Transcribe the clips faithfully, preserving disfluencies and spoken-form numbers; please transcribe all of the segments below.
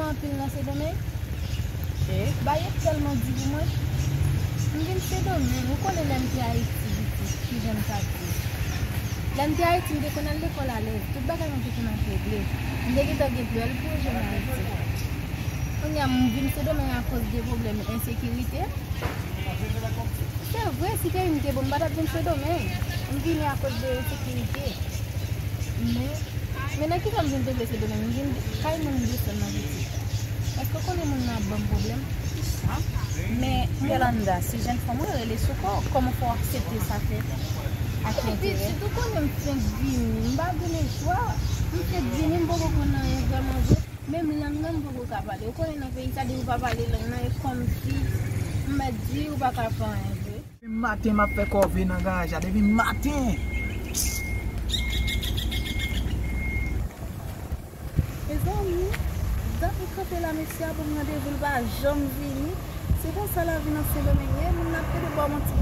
Anpil nan Sendomeng. Bagay yo tèlman di pou mwen. M vin Sendomeng, ou konnen lè m te Ayiti, pitit, kijan m t ap viv. Lè m te Ayiti, m te konn al lekòl alèz. Tout bagay mwen te konn ap regle. M te gentan gen bèl pwojè nan Ayiti. Kounye a, m vin Sendomeng akoz de pwoblèm ensekirite. Se vre, si peyi m te bon, m pa t ap vin Sendomeng. M vini akoz de ensekirite. Men, men nan ki sa m vin tonbe Sendomeng? M vin kay moun m desann nan pitit. Èske w konnen moun nan ap ban m pwoblèm? Kisa? Men, Yolanda, se jèn fanm ou rele sou kò w. Kòman fè w aksepte sa fèt? Ak enterè. Pitit, ou konnen m fenk vini. M pa gen lechwa. M fenk vini, m poko konn anyen vrèman vre. Menm lang nan m poko ka pale. Ou konnen nan peyi sa, depi w pa pale lang nan, e kòmsi m mèt di ou pa ka fè anyen vre. Depi maten m ap fè kòve nan garaj la, depi maten. Mezanmi, dat m kanpe la, mesye a ban m randevou, li pa janm vini. Se konsa lavi nan Sendomeng ye, moun nan ap pede ba w manti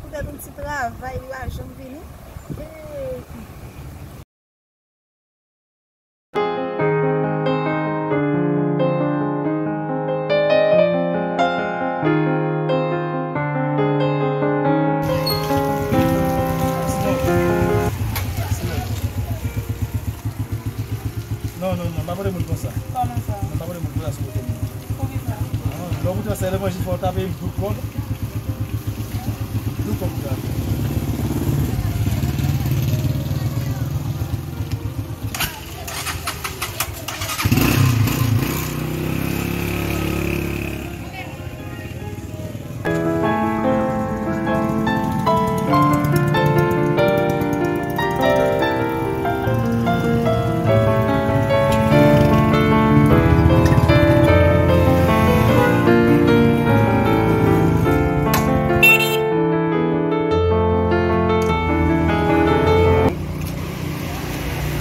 poutèt yon ti travay, li pa janm vini. E Non, non, non, pa pale moun konsa. Kòman sa? Non, pa pale moun konsa sou kote moun. Poukisa? Non, lè w moute nan sal levanjil, fò w tape dout kò. Dout kò pou tape.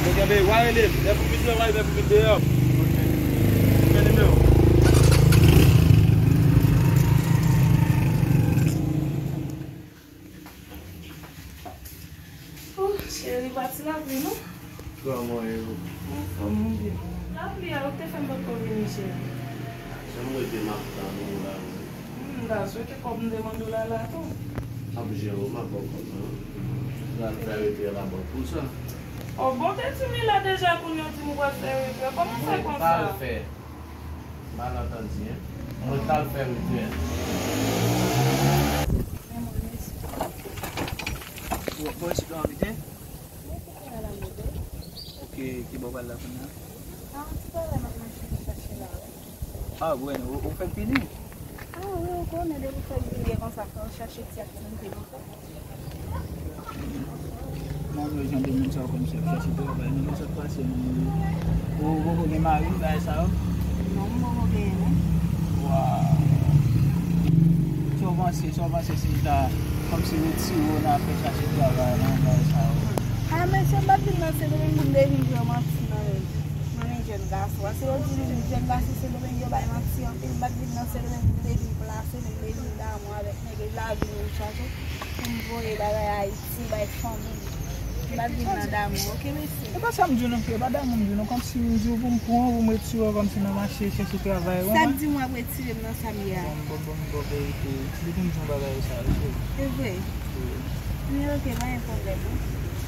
Mwen kenbe, w a rele m. Lè pou vin deyò, w a rele m, lè pou vin deyò. Oke. Fè nimewo. Oh, cheri, pati lapli, non? Kòman w ye? Anfòm, mwen byen. Lapli a, ou te fè m potko vini, cheri. Jan m rete m ap tann ou la. Hmm, m ta swete kòb m te mande w la, la tou. M ap jere w, m ap ba w kòb lan. Pral fè retire labank pou sa. Oh, bon, te di m li la deja, kounye a w di m ou pral fè retire. Kòman fè konsa? Mwen pral fè. Malantandi, en. Mwen pral fè retire. Bon, bon, si w anvi te? Mwen te pral la mode. Ok, ki bò w pral la kounye a? Ah, se pa la m ap mache chache la, wi. Ah, bwen, ou, ou fèk vini? Ah, wi, ou konnen, depi w fèk vini, e konsa, fò w chache ti aktivite pou fè. Mwen wè jan de moun sa yo kòmsi ap chache travay, men sa k pase menm, ou, ou poko gen mari, bagay sa yo? Non, m poko genyen, non. Waw. Sa w panse, sa w panse si m ta kòmsi retire w nan afè chache travay lan, bagay sa yo? Ah, mesye, m pa t vin nan Sendomeng pou m te vin jwe manti nan men, nan men jèn gason. Paske yo di jèn gason Sendomeng yo bay manti anpil. M pa t vin nan Sendomeng pou m te vin plase, men m te vin damou avèk nèg, e lavi m chache pou m voye bagay Ayiti, bay fanmi m. M pa t vin nan damou, oke, mesye? E pa sa m di w non, frè, e pa damou m di w non, kòmsi m di w pou m pran w, pou m retire w kòmsi nan mache, chèche travay, ou konprann? Sa k di m w ap retire m nan sa m ye a? Bon, bon, bon, bon, verite. Li konn jan bagay sa yo, cheri. Se vre? Wi. Men oke, pa gen pwoblèm, non.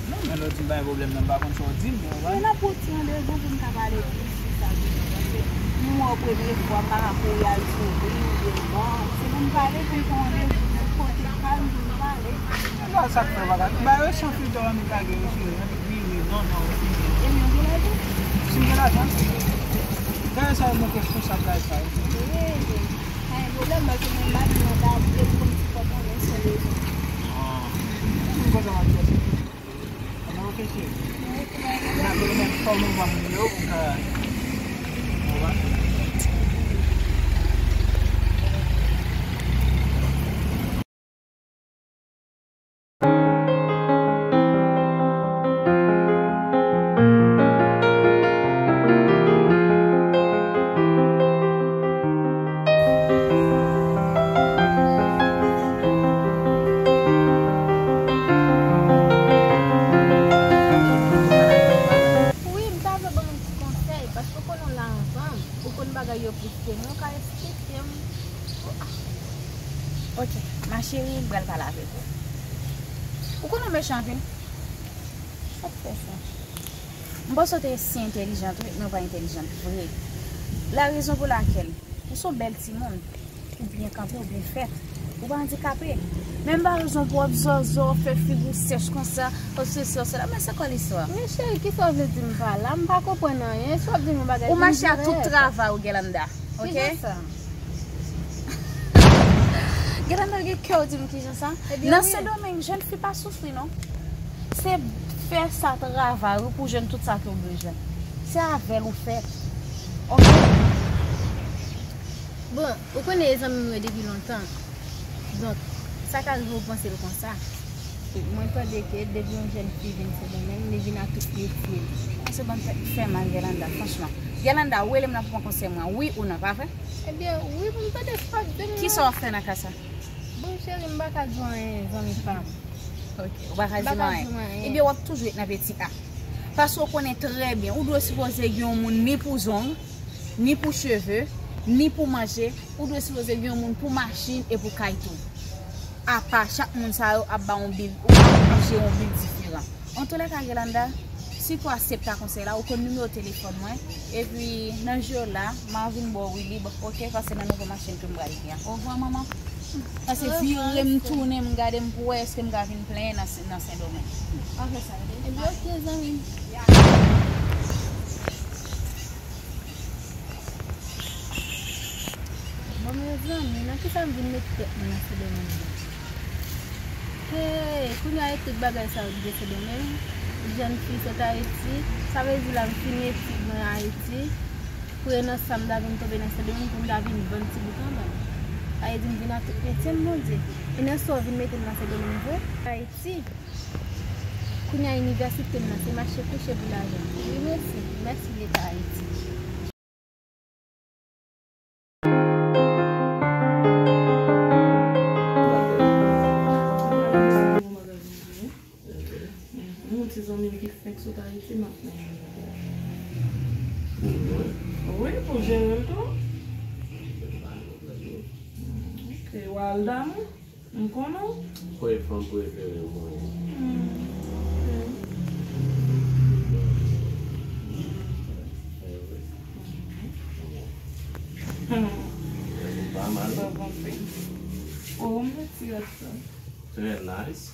Non, men lè w di m pa gen pwoblèm nan, m pa konn sa w di m, men w konprann? Men n ap pran ti randevou pou n ka pale plis sou sa, paske m wè w premye fwa, m pa ka kouri al sou ou, oubyen non. Se pou n pale, pou n pran randevou, pou n pote kalm, pou n pale. Sa k fè w pa ka, ba yo san filtè w annik lage yo, cheri, annik vire, non, non, ou fini. E m gen lajan? Si m gen lajan, dayè sa yo mwen k responsab bagay sa yo. Wi, wi. Pa gen pwoblèm, paske mwen m pa vin nan dam, depi m konn ti kòb mwen, men se rezon. Ah. Ou konn sa m ap fè, cheri? Ann, oke, cheri. N ap rele fò mwen ban m nimewo pou m ka. Ou konprann? Wi, m ta vle ban w yon ti konsèy, paske w konnen w la ansanm. Ou Yo pouse m, yo ka eksplike m. Ok, ma chérie, m pral pale avèk ou. Ou konnen w mechan anpil. Sa k fè sa? M panse w te si entèlijant, wi, men w pa entèlijant vre. La raison pour laquelle, ou se yon bèl timoun. Ou byen kanpe, ou byen fèt. Ou pa andikape. Men m pa bezwen pou w ap zòzò, fè figi w sèch konsa, ou sesi, ou sela. Men se kwa listwa? Men cheri, kisa w vle di m pa la? M pa konprann anyen. Si w ap di m yon bagay, di m dirèk. Ou mache ak tout travay ou, Gerlanda. Ok? Kijan sa? Gerlanda gen kè w di m kijan sa? Nan Sendomeng, jèn fi pa soufri, non. Se fè sa travay ou pou jwenn tout sa ke w bezwen. Se avè l ou fèt. Ok? Bon, ou konnen e zanmi m yo depi lontan. Donk, sa ka rive w panse l konsa. Mwen tande ke depi yon jèn fi vin Sendomeng, li vin ak tout metye l. Sa se bann tèt fè mal, Gerlanda, franchman. Gerlanda, ou rele m la pou pran konsèy mwen, wi ou non, pa vre? Ebyen, wi, m tande sa w ap di m nan. Kisa w ap fè nan ka sa? Bon, cheri, m pa ka di w anyen, zanmi pa m. Ok, ou pa ka di m anyen. M pa ka di w anyen. Ebyen, w ap toujou ret nan peti a. Paske w konnen trè byen, ou dwe sipoze gen yon moun ni pou zong, ni pou cheve, ni pou manje, ou dwe sipoze gen yon moun pou machin e pou kay tou. Apa, chak moun sa yo ap ba yon bil, ou ap jere yon bil diferan. Antoulèka, Gerlanda, si pou aksepte konsèy la, ou konn nimewo telefòn mwen, epi nan jou la, m a vin ba w wi lib, ok, paske nan nouvo machin ke m pral gen an. Ovwa, manman. Paske vire m tounen, m gade m pou wè èske m ka vin plenyen nan, nan Sendomeng. Pa fè sa, ok? Ebyen, ok, zanmi. Bon, mezanmi, nan kisa m vin mete tèt mwen nan Sendomeng? Hey, kounye a e tout bagay sa yo rive Sendomeng. Jèn fi sot Ayiti, sa vle di la m fini etid mwen Ayiti. Pou e nan sa m ta vin tonbe nan Sendomeng pou m ta vin vann ti bout anba m. Sa vle di m vin ak tout metye m, Bondye. E nan sa w vin mete m nan Sendomeng vre? Ayiti. Kounye a inivèsite m nan se mache kouche pou lajan. Wi, mèsi. Mèsi Leta Ayiti. Yon ti zanmi m ki fenk sot Ayiti, m ap mennen l. Wi, pou jere l tou. Ok, w al damou? M konnen w. Premye fanm prefere mwen. Hmm, ok. Eh wi. Hmm. Ou pa mal, wi. Sa konpe. Oh, m mèt ti rad sa. Trè nice.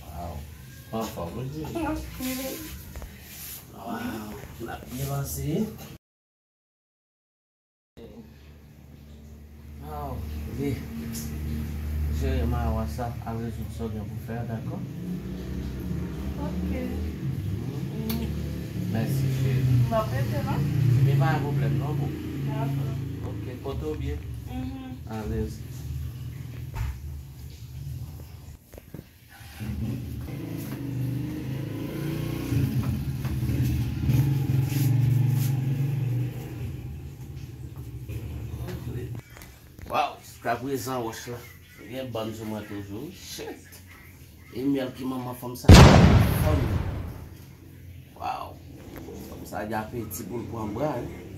Wow. Anfòm, wi. Ok. Wow. N ap byen vanse. Ah, ok. Jere mawa sa, al rezoud sa w gen pou fè a, dakò? Ok. Mhm. Mèsi, cheri. M ap rete la. Men pa gen pwoblèm, non, boo. Dakò. Ok, pote w byen. Mhm. Alèz. Waw, jiskaprezan wòch la gen bann sou mwen toujou. Shit! E myèl ki manman fanm sa fò. Waw! Fanm sa gen apeti pou l pran bra, wi.